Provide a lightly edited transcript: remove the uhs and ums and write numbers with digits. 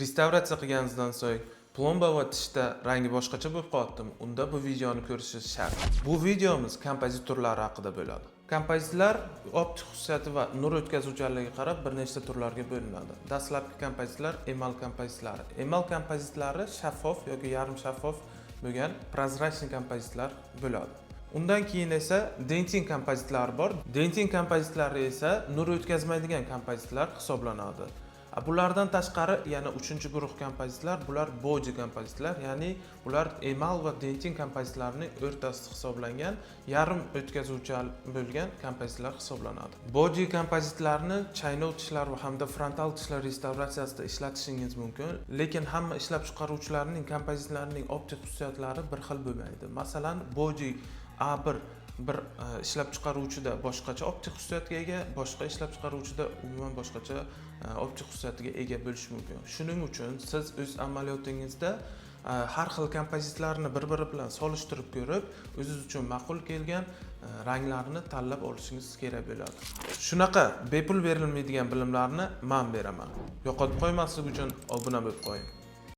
Restavratsiya qilganingizdan so'ng plomba va tishda rangi boshqacha bo'lib qolyaptimi? Unda bu videoni ko'rishingiz shart. Bu videomiz kompozit turlari haqida bo'ladi. Kompozitlar optik xususiyati va nur o'tkazuvchanligiga qarab bir nechta turlarga bo'linadi. Dastlabki kompozitlar emal kompozitlari. Emal kompozitlari shaffof yoki yarim shaffof bo'lgan прозрачный kompozitlar bo'ladi. Undan keyin esa dentin kompozitlari bor. Dentin kompozitlari esa nur o'tkazmaydigan kompozitlar hisoblanadi. Bulardan tashqari yana uchinchi guruh kompozitlar, bular body kompozitlar, ya'ni bular emal va dentin kompozitlarining o'rtasida hisoblangan, yarim o'tkazuvchan bo'lgan kompozitlar hisoblanadi. Body kompozitlarni chaynov tishlar va hamda frontal tishlar restavratsiyasida ishlatishingiz mumkin, lekin hamma ishlab chiqaruvchilarning kompozitlarining optik xususiyatlari bir xil bo'lmaydi. Masalan, body A1 bir ishlab chiqaruvchida boshqacha optik xususiyatga ega, boshqa ishlab chiqaruvchida umuman boshqacha optik xususiyatiga ega bo'lishi mumkin. Shuning uchun siz o'z amaliyotingizda har xil kompozitlarni bir-biri bilan solishtirib ko'rib, o'zingiz uchun ma'qul kelgan ranglarni tanlab olishingiz kerak bo'ladi. Shunaqa bepul berilmaydigan bilimlarni men beraman. Yo'qotib qo'ymaslik uchun obuna bo'lib qo'ying.